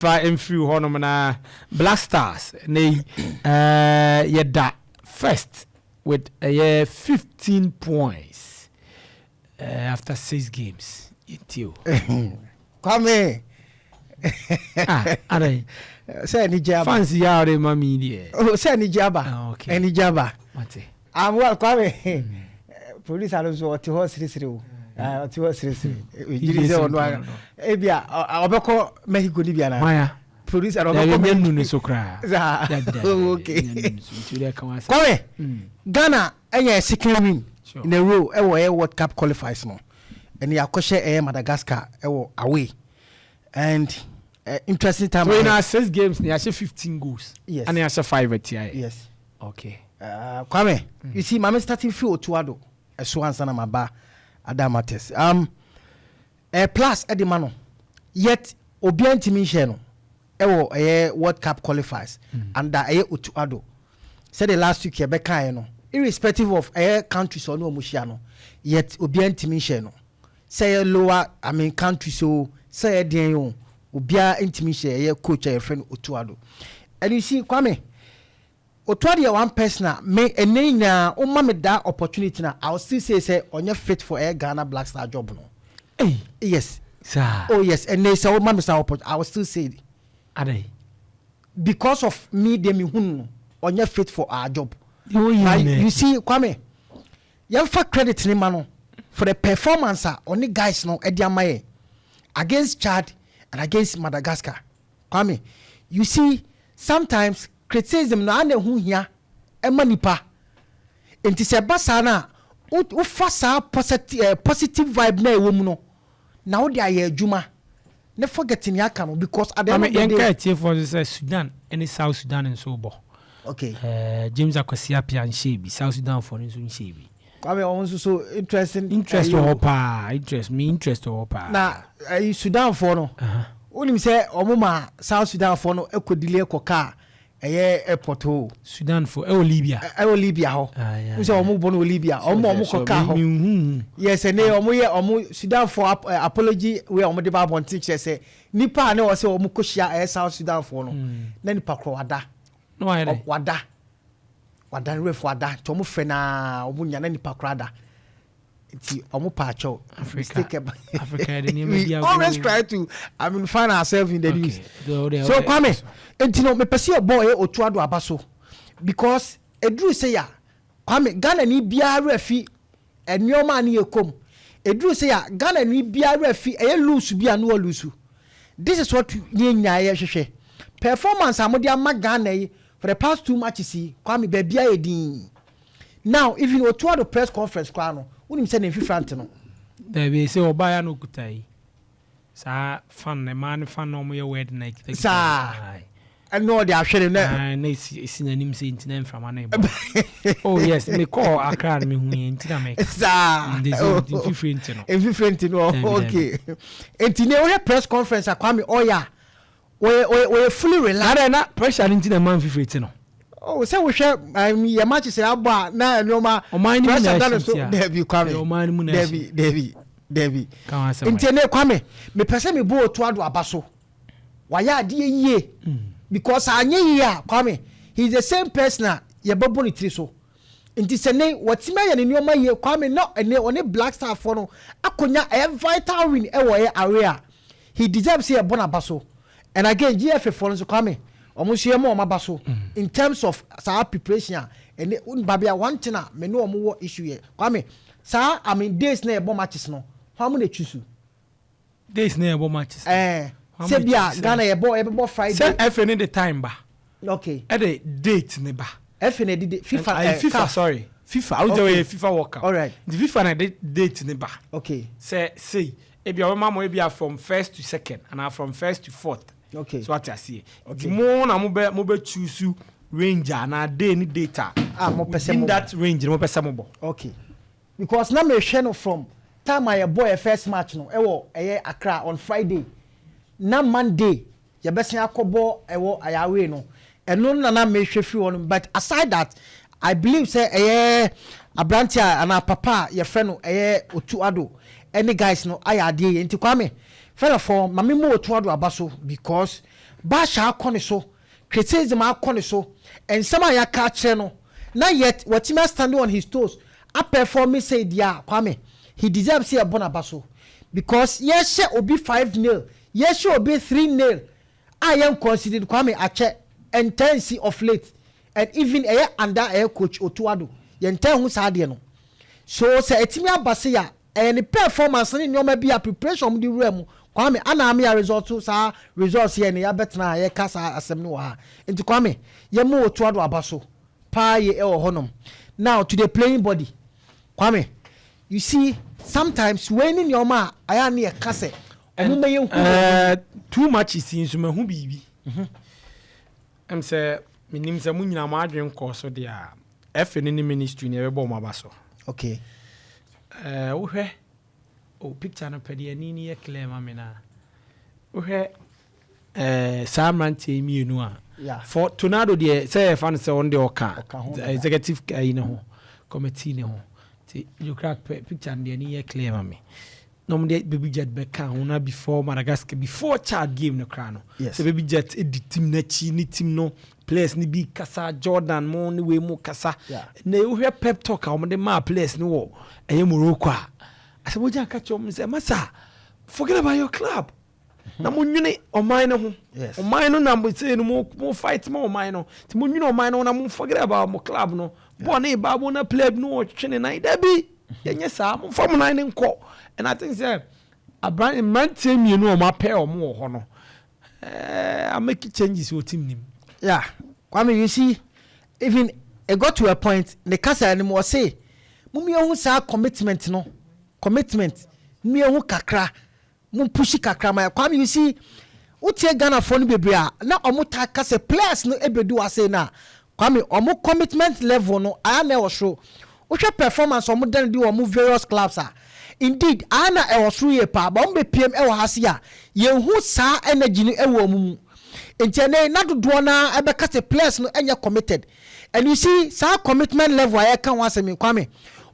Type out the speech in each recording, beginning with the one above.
Fa mfiri hɔnom na Black Stars na yi yɛda first with ɛyɛ 15 points after six games. Yɛntie o. Kwame. Ah, adɛn? Sɛ anigye aba. Fans yi a ɔde ma mi deɛ. Oh, sɛ anigye aba. Ah, okay. Anigye aba. Mate. Ah, well, Kwame, producer no nso ɔte hɔ sirisiri o. Ah, ɔte hɔ sirisiri. Gyiri sɛ ɔno ara ebia ɔbɛkɔ Mexico ni bi ana? Hwan? Producer no ɔbɛkɔ. Nyɛ nu ne so koraa. Saa, okay. Kwame, Ghana ɛyɛ second win in a row ɛwɔ ɛyɛ World Cup qualifiers no. Ɛne akɔhyɛ ɛyɛ Madagascar ɛwɔ away and interesting time. So in our six games ni yɛahyɛ 15 goals. Yes. Ɛna yɛahyɛ five atia yɛ. Yes. Okay. Kwame, you see, maame starting fi Otto Addo ɛso ansa na ma ba other matters. Plus ɛde ma no yet obiara ntumi nhyɛ no ɛwɔ ɛyɛ World Cup qualifiers under ɛyɛ Otto Addo. Sɛde last week yɛbɛka yɛ no, irrespective of ɛyɛ countries ɔne ɔmo hyia no, yet obiara ntumi nhyɛ no, sɛ ɛyɛ lower, I mean, countries o, sɛ ɛyɛ deɛn o, obiara ntumi nhyɛ ɛyɛ coach a yɛfrɛ no Otto Addo. And you see, Kwame, Otto Addo yɛ one person a me ɛnɛ nyinaa ɔma me that opportunity na I will still say sɛ ɔnyɛ fit for ɛyɛ Ghana Black Star job no. Hey. Yes. Saa. Oh yes, ɛnɛ sɛ ɔma me saa opportunity, I will still say it. Adɛn? Because of me de mi hun no, ɔnyɛ fit for our job. Yɛ But nɛ. you see, Kwame, yɛmfa credit ni ma no for the performance a ɔne guys no ɛde ama yɛ against Chad and against Madagascar. Kwame, you see, sometimes criticism no ana ɛho hia ɛma nipa. Nti sɛ ɛba saa no a, wofa saa positive vibe na ɛwɔ mu no na wode ayɛ adwuma ne forget ni aka no, because at the end of the yɛnka day atiefoɔ nso sɛ Sudan ne South Sudan nso bɔ. James Akwasi Apia nhyɛ bi, South Sudan foɔ no nso nhyɛ bi. Kwame, ɔmo nso so interesting. Interest wɔ hɔ paa, interest me interest wɔ hɔ paa. Na ɛyi, Sudan foɔ no, wonim sɛ ɔmo ma South Sudan foɔ no ɛkɔ delay kɔ kaa ɛyɛ airport hɔ. Sudan foɔ ɛwɔ Libya. Ɛwɔ Libya hɔ. Ah, yeah, n sɛ ɔmo bɔ no wɔ Libya, ɔmo ma ɔmo kɔ kaa hɔ. Mehu. Yes, ɛnɛ ɔmo yɛ ɔmo Sudan foɔ apology wei a ɔmo de ba abɔnten kyerɛ sɛ nipa a ne wɔ sɛ ɔmo kɔ hyia ɛyɛ South Sudan foɔ no na nipa korɔ wada. Na wayɛ dɛ? Wada, wada ne ref wada, nti ɔmo fɛ naa ɔmo nya na nipa korɔ ada, nti ɔmo pa akyɛw. Africa. Mistake ɛba. Africa yɛde nneɛma We di agorɔ. always try to, I mean, find ourselves in the news. So Okay. Kwame, nti no mepɛ sɛ yɛbɔ ɛyɛ Otto Addo aba so because eduru sɛ ya, Kwame, Ghana ni biara werɛ fi nneɛma a ne yɛ kom. Eduru sɛ ya, Ghana ni biara werɛ fi ɛyɛ lose bi a ne wɔ lose. This is what ne nyinaa yɛ hwehwɛ, performance a mode ama Ghana yi for the past two matches yi. Kwame, baabi ayɛ din now. Even Otto Addo press conference koraa no, wonim sɛ ne mfifra nte no. Dabi, sɛ ɔbaa ya no okuta yi saa fan na mmaa ne fan na ɔmo yɛ word na ekita. Saa. Ɛna ɔde ahwere na Na esi n'anim sɛ nti na mframa na ɛbɔ. Oh yes, me kɔɔ Accra na me hu yɛ nti na meka. Saa. Nti sɛ mfifire nti no. Mfifire nti no. Dabi. Okay, nti ne wohwɛ press conference a, Kwame, ɔyɛ a wɔyɛ fully relaxed. Adɛ na pressure ne nti na mmaa mfifire ti no? Oh, sɛ wohwɛ yɛ matches yɛ abɔ a na nneɛma Ɔman no mu na pressure da ne ɛhyɛ so. nti a. Dabi, Kwame. Ɛyɛ ɔman no mu na Dabi, dabi, dabi. Ka ho asɛm. Nti ne Kwame, mepɛ sɛ mebɔ Otto Addo aba so, wayɛ adeɛ yie because anyɛ yie a, Kwame, he is the same person a yɛbɛbɔ ne tiri so. Nti sɛ ne wɔtumi ayɛ ne nneɛma yie, Kwame, na ɛne ɔne Black Star foɔ no akɔnya ɛyɛ vital win ɛwɔ ɛyɛ away a, he deserves sɛ yɛbɔ n'aba so. And again, GFA foɔ no nso, Kwame, ɔmo nso yɛ mo ɔmo aba so in terms of saa preparation a ɛne baabi a. One thing a me ne ɔmo wɔ issue yɛ, Kwame, saa, I mean, days na yɛbɔ matches no, hɔn mo na etwi so. Days na yɛbɔ matches. Ɛɛ, sɛ bi a Ghana yɛbɔ, yɛbɛbɔ Friday. Sɛ FA ne de time ba. Ɛde date ne ba. FA na ɛde FIFA. Ɛɛ, FIFA. CAF. Sorry, FIFA awo jɛ oyɛ FIFA World Cup. Nti FIFA na de date ne ba. Sɛ sei ebi a ɔbɛma mo ebi a from first to second ana from first to fourth. So ate aseɛ, nti mo na mo bɛ choose range a na day ni date a. Ah, mo pɛ sɛ within mo that range ni mo pɛ sɛ mo bɔ. Okay, because na mehwɛ no from time a yɛbɔ yɛ first match no ɛwɔ ɛyɛ Accra on Friday na Monday yɛbɛsen akɔbɔ ɛwɔ ayawe no, ɛno na mehwɛ firi hɔ no. But aside that, I believe sɛ ɛyɛ aberante a anaa papa a yɛfrɛ no ɛyɛ Otto Addo ɛne guys no ayɛ adeɛ yɛ. Nti Kwame, fɛlɛfɔ maame mu Otto Addo aba so because Bahyɛ akɔ ne so, criticism akɔ ne so, nsɛm a yɛaka akyerɛ no, na yet watumi stand on his toes aperform sɛ deɛ a, Kwame, he deserves sɛ yɛbɔ n'aba so, because yɛhyɛ obi 5-0, yɛhyɛ obi 3-0 a yɛn consider, Kwame, akyɛ ntansi of late, and even ɛyɛ under ɛyɛ coach Otto Addo, yɛn ntɛn ho saa adeɛ no. So sɛ ɛtumi aba se a, ɛyɛ ne performance ne nneɛma bi a preparation ɔmo de wura mu, Kwame, ana ame a result, saa results yɛ ne yɛabɛtena a yɛka saa asɛm no wɔ ha. Nti Kwame, yɛmu Otto Addo aba so paa yɛ ɛwɔ hɔnom. Now to the playing body, Kwame, you see, sometimes wei ne nneɛma a ayɛ ne yɛka sɛ ɔmo mɛyɛ hu. Two matches yi nso mahu biribi sɛ menim sɛ mo nyinaa mo adwene kɔɔ so deɛ a, ɛfɛ no ne ministry ne ɛbɛbɔ ɔmo aba so. Wohwɛ o, picture no pɛ deɛ ani ni yɛ clear ma me na wohwɛ saa mmeranteɛ yi mmienu a, for Tornado deɛ, sɛ yɛfa no sɛ ɔno deɛ ɔka ho ɔka dada. Executive ayi ne ho, committee ne ho, nti yɛkura pɛ picture no deɛ ani yɛ clear ma me na ɔmo de Baby Jet bɛka ho na before Madagascar, before Chad game no koraa no, sɛ Baby Jet di team n'akyi ne team no players ne bi kasa, Jordan mo ne wei mo kasa, na wohwɛ pep talk a wɔde maa players no wɔ ɛyɛ Morocco a, asɛ mogya ka kyerɛ ɔmo sɛ, masa, forget about your club na monwene ɔman no ho. Ɔman no na mo sei no, mo fight ma ɔman no, nti monwene ɔman no ho na mo forget about mo club no. Bɔɔl ne ba mo na player bi no wɔtwe ne nan, dabi, yɛnyɛ saa, momfa mo nan ne nkɔ. And I think sɛ mmeranteɛ mmienu a ɔmo apɛ ɔmo wɔ hɔ no amake changes wɔ team nim. Yeah, Kwame, you see, even it got to a point, ne kasa no mu ɔse mo mmiɛhu saa commitment no, commitment mmiɛhu kakra, mo push kakra ma. Kwame, you see, wotie Ghanafoɔ no bebree a na ɔmo ta kasa, players no ebedu ase na Kwame, ɔmo commitment level no aya na ɛwɔ soro. Wohwɛ performance ɔmo dan di wɔ ɔmo various clubs a, indeed, aya na ɛwɔ soro yie paa, but ɔmo bɛ piem ɛwɔ ha se a, yɛnhu saa energy no ɛwɔ ɔmo mu. Nti ɛnɛ na dodoɔ naa ɛbɛka sɛ players no ɛnyɛ committed. And you see, saa commitment level a yɛka ho asɛm yi, Kwame,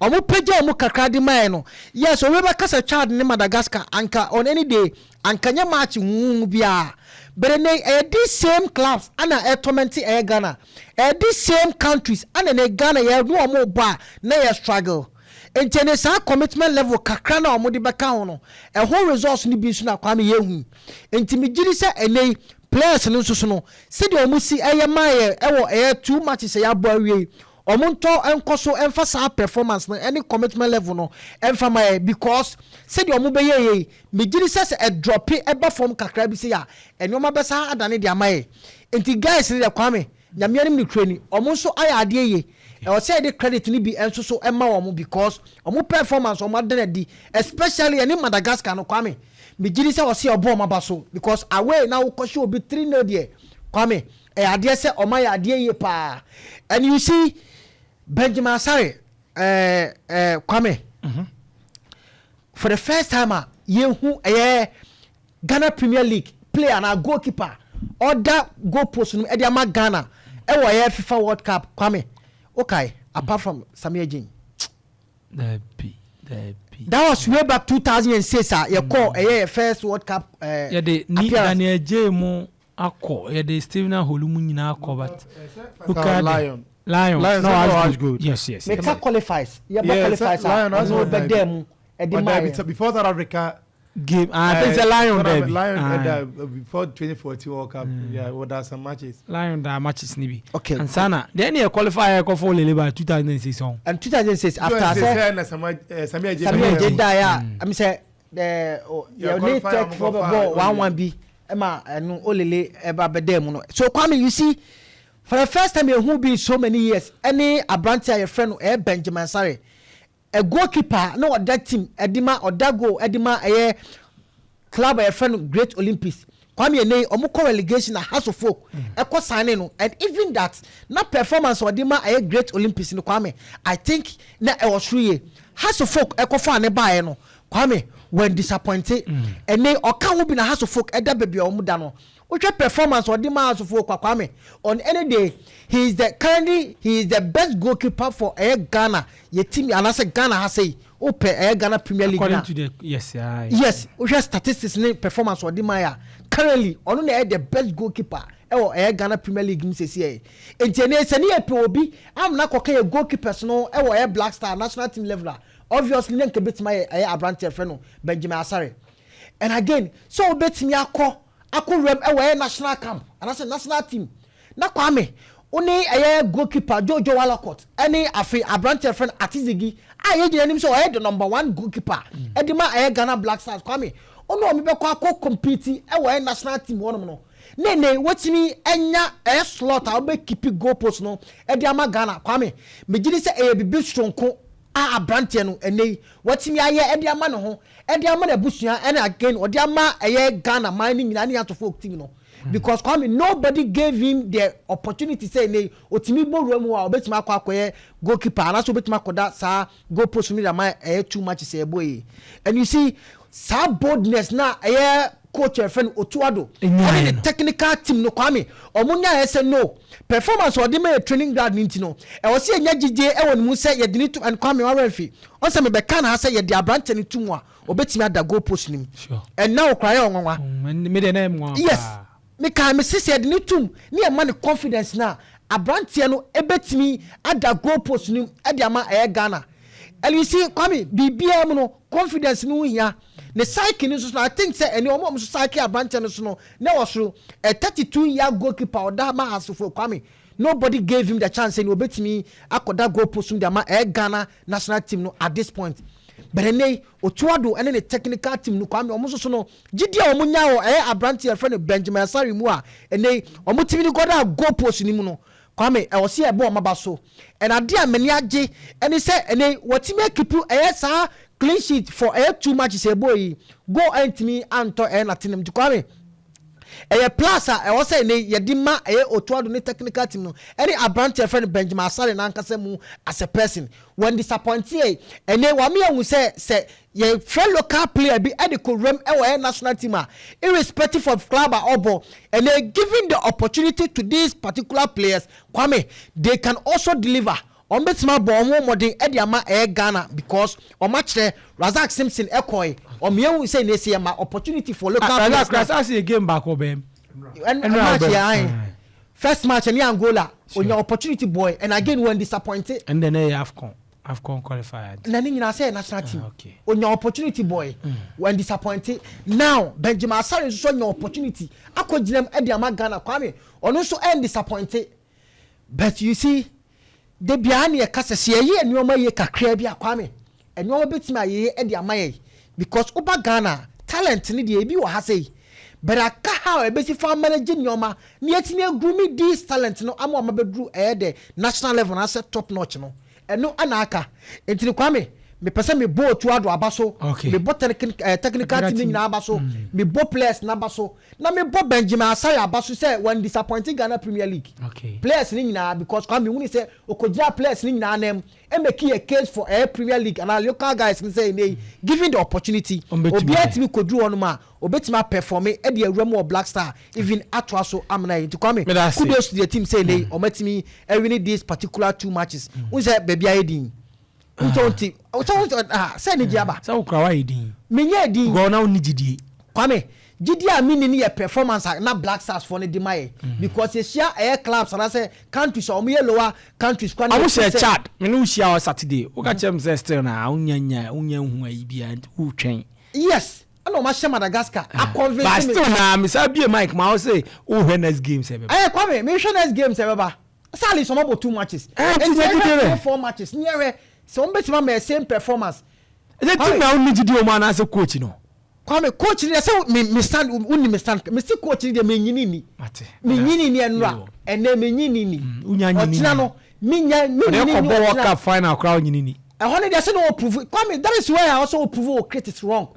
ɔmo pagya ɔmo kakra de maa no, yes, obi bɛka sɛ Chad ne Madagascar anka on any day anka nyɛ match huhuhu biara, but ɛnɛ ɛyɛ these same clubs ana ɛtorment ɛyɛ Ghana, ɛyɛ these same countries ana ne Ghana yɛ ne ɔmo bɔ a na yɛ struggle. Nti ɛnɛ saa commitment level kakra na ɔmo de bɛka ho no, ɛho results no bi nso na Kwame yɛhu. Nti megye di sɛ ɛnɛ yi players no nso so no, sɛdeɛ ɔmo si ɛyɛ maa yɛ ɛwɔ ɛyɛ two matches ɛyɛ abɔ awie yi, ɔmo ntɔ nkɔ so ɛnfa saa performance no ɛne commitment level no ɛnfa ma yɛ, because sɛdeɛ ɔmo bɛyɛ yɛ yi, megye di sɛ ɛdrop ɛba fam kakra bi sɛ a, ɛnneɛma bɛsa adane de ama yɛ. Nti guys no deɛ, Kwame, Nyamea no mu ne kura ni, ɔmo nso ayɛ adeɛ yie. Ɛwɔ sɛ yɛde credit no bi nso so ɛma wɔn, because ɔmo performance ɔmo adana di, especially ɛne Madagascar no, Kwame, megye di sɛ ɔsi ɔbɔ ɔmo aba so, because away na wokɔhyɛ obi 3-0 deɛ, Kwame, ɛyɛ adeɛ sɛ ɔmo ayɛ adeɛ yie paa. And you see, Benjamin Asare, ɛɛ ɛɛ Kwame, for the first time a yɛhu ɛyɛ Ghana Premier League player na goalkeeper ɔda goal post no ɛde ama Ghana ɛwɔ ɛyɛ FIFA World Cup, Kwame, okay, apart from Samir Jane. Dabi, dabi. That was way back 2006 a yɛkɔ ɛyɛ yɛ first World Cup Yɛde ni appearance. Daniel J mu akɔ, yɛde Stephen Aholu mu nyinaa akɔ, but look at the- Lion. Lion. Lion, no, sɛ Ashgold. Ashgold. Yes. Meka qualifies, yɛbɔ qualifies a, Lion ɔno Ashgold. bɛdɛ mu ɛde But maa then yɛ. before South Africa, Game, ah, I think sɛ Lion South dabi. Lion Ah. before 2014 World Cup, yeah, well, there's some matches. Lion da matches ni bi. Ansana deɛ ne yɛ qualify yɛ kɔfɔ olele by 2006 ɔn. And 2006 after sɛ sɛ Samir J. Samir J die a, ɛmi sɛ Yeah, yɛ ne qualify Tech ɔmo fo kɔfa bɛ bɔ 1-1 Olele. bi ɛma ɛno Olele ɛba bɛdɛ mu no. So Kwame, you see, for the first time yɛhu bi in so many years, ɛne aberante a yɛfrɛ no ɛyɛ Benjamin Asare, a goalkeeper na ɔda team ɛde ma, ɔda goal ɛde ma ɛyɛ club a yɛfrɛ no Great Olympics. Kwame, ene ɔmo kɔ relegation na Hearts of Oak ɛkɔ signing no, and even that na performance ɔde ma ɛyɛ Great Olympics no, Kwame, I think na ɛwɔ soro yie. Hearts of Oak ɛkɔ fa ne baeɛ no, Kwame, wɔn disappointed. Ɛne ɔka ho bi na Hearts of Oak ɛda baabi a wɔn da no. Wohwɛ performance ɔde ma Hearts of Oak, Kwame, on any day he is the currently he is the best goalkeeper for ɛyɛ Ghana yɛ team anaasɛ Ghana ha sɛyi. Wopɛ ɛyɛ Ghana Premier League According na to the, yes, aye. Yes, wohwɛ statistics ne performance ɔde ma yɛ a, currently ɔno na ɛyɛ the best goalkeeper ɛwɔ ɛyɛ Ghana Premier League mu sɛsi. Yɛ nti ɛnɛ sɛ ne yɛ pɛ obi amuna kɔkɛ yɛ goalkeepers no ɛwɔ ɛyɛ Black Star national team level a, obviously ne nka betuma yɛ ɛyɛ aberanteɛ fɛ no Benjamin Asare. And again, sɛ obetumi akɔ wuram ɛwɔ ɛyɛ national camp anaasɛ national team na Kwame wone ɛyɛ goalkeeper Jojo Wollacott ɛne afei aberanteɛ fɛ no Atizigi a yɛgyina anim sɛ ɔyɛ the number one goalkeeper ɛde ma ɛyɛ Ghana Black Stars. Kwame, ɔno ɔmo bɛkɔ akɔ compete ɛwɔ ɛyɛ national team hɔnom no, ne wɔtumi ɛnya ɛyɛ slot a wɔbɛ keep goal post no ɛde ama Ghana. Kwame, megye di sɛ ɛyɛ bibi soronko a aberanteɛ no ɛnɛ yi wɔtumi ayɛ ɛde ama ne ho, ɛde ama n'abusua, ɛna again ɔde ama ɛyɛ Ghana man ne nyinaa ne yàtɔfo team no, because Kwame, nobody gave him the opportunity sɛ ɛnɛ yi otumi bɔ wura mu a obetumi akɔ akɔyɛ goalkeeper anaasɛ obetumi akɔda saa goal post no de ama ɛyɛ two matches ɛbɔ yi. And you see, saa boldness na ɛyɛ coach ɛfɛ no Otto Addo ɛne ne technical team no, Kwame, ɔmo nya ɛsɛ no performance ɔde ma yɛ training ground ne ti no, ɛwɔ sɛ yɛnya gyigye ɛwɔ ne mu sɛ yɛde ne to. And Kwame, wawɛ nfi ɔsɛ mebɛka na ha sɛ yɛde aberante ne to mu a, obetumi ada goal post ne mu. Ɛnna okura yɛ ɔnwanwa. Yes, meka me sisi yɛde ne tum ne yɛ ma ne confidence na aberanteɛ no ebetumi ada goal post ne mu ɛde ama ɛyɛ Ghana. And you see, Kwame, biribiara mu no, confidence no ho hia. Ne psyche no nso so, I think sɛ ɛni ɔmo a ɔmo nso psyche aberanteɛ no so no ne wɔ soro. A 32 year goalkeeper ɔda ma asofo, Kwame, nobody gave him the chance ɛni obetumi akɔda goal post mu de ama ɛyɛ Ghana national team no at this point. But ɛnɛ Otto Addo ɛne ne technical team no, Kwame, ɔmo nso so no gyidi a ɔmo nya wɔ ɛyɛ aberanteɛ yɛfrɛ no Benjamin Asare mu a ɛnɛ ɔmo timi de kɔda goal post no mu no, Kwame, ɛwɔ si ɛbɔ ɔmo aba so. Ɛna adeɛ a m'ani agye ɛne sɛ ɛnɛ wɔtumi a keep ɛyɛ saa clean sheet for ɛyɛ two matches ɛbɔ yi, goal ɛntumi antɔ ɛyɛ n'atenem. Nti Kwame, ɛyɛ plus a ɛwɔ sɛ ɛnɛ yɛde ma ɛyɛ Otto Addo ne technical team no ɛne aberanteɛ fɛ no Benjamin Asare n'ankasa mu as a person. Wɔn disappoint yɛ. Ɛnɛ wɔn yɛn hu sɛ yɛfrɛ local player bi ɛde kɔ wuram ɛwɔ ɛyɛ national team a, irrespective of club a ɔbɔ, ɛnɛ giving the opportunity to these particular players, Kwame, they can also deliver. Wɔn bɛtumi abɔ wɔn mmɔden ɛde ama ɛyɛ Ghana because wɔn akyerɛ Razak Simpson ɛkɔɛ, wɔn yɛn hu sɛ n'esi ɛma opportunity for local players. Razak Razak sɛ game baako bɛn. Ɛn match yɛ ayin first match ɛni Angola, onya opportunity boy, and again wɔn disappointed. Ɛn dɛ ne yɛ AFCON qualifier. Na ne nyinaa sɛ yɛ national team. Onya opportunity boy, wɔn disappointed. Now Benjamin Asare nso nya opportunity akɔ gyina mu ɛde ama Ghana. Kwame, ɔno nso ɛn disappointed. But you see, de bia ne yɛ kasa sɛ yɛyɛ nneɛma yie kakra bi a, Kwame, nneɛma bɛtumi ayɛyɛ ɛde ama yɛ, because woba Ghana, talent ne deɛ ebi wɔ ha sɛ yi, but aka how ebesi fa manage nneɛma ne yɛtumi a groom this talent no ama ɔma bɛduru ɛyɛ the national level na asɛ top notch no. Ɛno ana aka. Nti ne Kwame, mepɛ sɛ mebɔ Otto Addo aba so, mebɔ technical team ne nyinaa aba so, mebɔ players n'aba so, na mebɔ Benjamin Asare aba so sɛ wɔn disappointing Ghana Premier League players ne nyinaa, because Kwame, wuni sɛ okogyina players ne nyinaa nam ɛ make a case for ɛyɛ Premier League ana local guys ne sɛ ɛnɛ given the opportunity, obiara tumi koduru hɔ nom a obetumi a perform ɛde awura mu wɔ Black Star, even atoa so amena yi. Nti Kwame, kudos to the team sɛ ɛnɛ ɔmɛtumi ɛ win these particular two matches n sɛ baabi ayɛ din nti sɛ ah, sɛ ne gye aba. Sɛ wokura wayɛ din. Menyɛ din. Gɔ na wonni gyidie. Kwame, gyidie a mini ni yɛ performance a na Black Stars fo ne de ma yɛ, because yɛhyia ɛyɛ clubs anaasɛ countries a wɔn yɛ lower countries kwan. Ɔmo hyɛ Chad. Mene wo hyia wɔ Saturday, woka kyerɛ m sɛ still na wonya hu ayi bia nti wotwɛn. Yes, ɛna ɔmo ahyɛ Madagascar a convince me. But still na misa bie mike ma wo sɛ wohwɛ next game sɛ bɛba. Ɛyɛ Kwame, mehwɛ next game sɛ bɛba sɛ at least ɔmo abɔ two matches. Ɛɛ ti sɛ gyidie rɛ four matches ní ɛhwɛ sɛ wɔn bɛtumi ama same performance. Ɛsɛ team na wonni gyidie wɔn anaasɛ coach no? Kwame, coach ni sɛ mi stand, wonni mi stand, mi si coach ni deɛ mi nyini ni, mi nyini ni ɛnura, ɛnɛ mi nyini ni, ɔkyina no mi nya mi nyini ni. Ɔde kɔ bɔ World Cup final koraa onyini ni. Ɛhɔ no deɛ sɛ na wɔ prove. Kwame, that is where I also prove o critics wrong,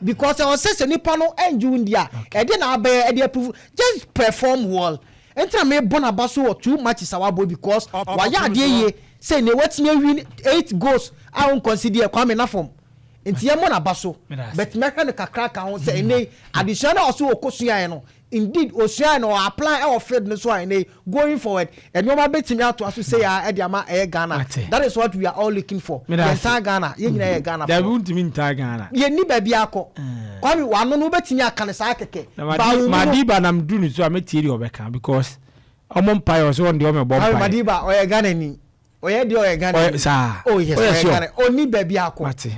because ɛwɔ sɛ nipa no ɛngye wo ndi a, ɛde na abɛyɛ ɛde approve, just perform well. Nti na mi bɔ n'aba so wɔ two matches a wabɔ, because wayɛ adeɛ yie sɛ ne watumi a win eight goals a wɔn consider. Kwame, na fam nti yɛn mɔ n'aba so, but mɛhwɛ no kakra ka ho sɛ ɛnɛ adesua na ɔso wɔ kɔ sua yɛ no. Indeed, osua na ɔ apply ɛwɔ field no so a, ɛnɛ going forward, ɛnneɛma bɛtumi ato aso sɛ yɛ ɛde ama ɛyɛ Ghana. That is what we are all looking for. Yɛn tan Ghana, yɛn nyinaa yɛ Ghana. Dabi, ntumi ntaa Ghana. Yɛn ni baabi akɔ. Kwame, wano no wobɛtumi aka ne saa kɛkɛ. Madiba nam du ne so a, mɛtie deɛ ɔbɛka because ɔmo mpaeɛ ɔsɛ wɔn deɛ ɔmɛbɔ mpaeɛ. Madiba ɔyɛ Ghana ni, ɔyɛ deɛ ɔyɛ Ghana ni. Saa. Oh yes, ɔyɛ Ghana, ɔni baabi akɔ. Mate.